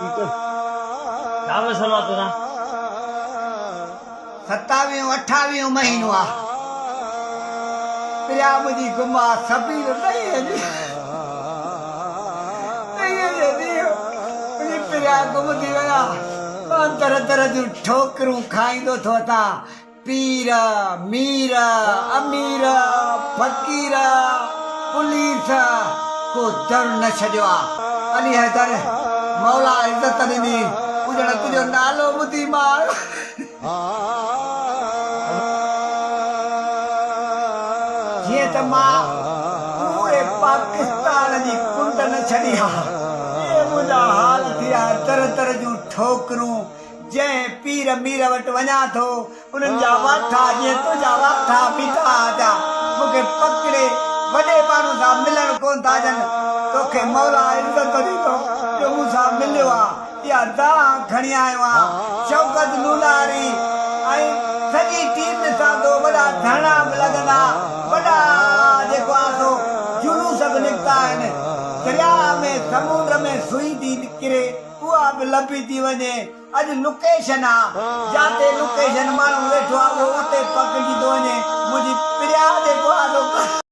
ڇا مسئلو آ توسان؟ ستاويهون اٺاويهون مهينو آ پريا منهنجي گم آ سبيل ڏهين ڏهين جي ڏينهن منهنجي پريا گم ٿي وئي آ مان در در جون ٺوڪرون کائيندو ٿو وتان پير، مير، امير، فقير، پوليس ڪو در نه ڇڏيو آ. علي حيدر، مولا عزت ڏني، پڄڻ تنهنجو نالو ٻڌي مان. جيئن ته مان پوري پاڪستان جي ڪنڊ نه ڇڏي ها، اهي منهنجا حال ٿيا، در در جون ٺوڪرون، جنهن پير مير وٽ وڃان ٿو، انهن جا واٺا جيئن تنهنجا واٺا بيٺا آهن، مون کي پڪڙي وڏي ماڻهو سان ملڻ ڪونه ٿا ڏين. توکي مولا عزت ڏيندو جو مون سان مليو آ. اها دانهن کڻي آيو آهيان. شوڪت نوناري ۽ سڄي ٽيم ڏسان ٿو، وڏا ڌرڻا به لڳندا، وڏا جيڪو آ سو جلوس به نڪتا آهن. درياهه ۾ سمونڊ ۾ سوئي ٿي ڪري. اها به لڀي ٿي وڃي. اڄ لوڪيشن آ، جاتي لوڪيشن ماڻهو ويٺو آ اهو اتي پڪڙجي ٿو وڃي. منهنجي پريا جيڪو آ سو.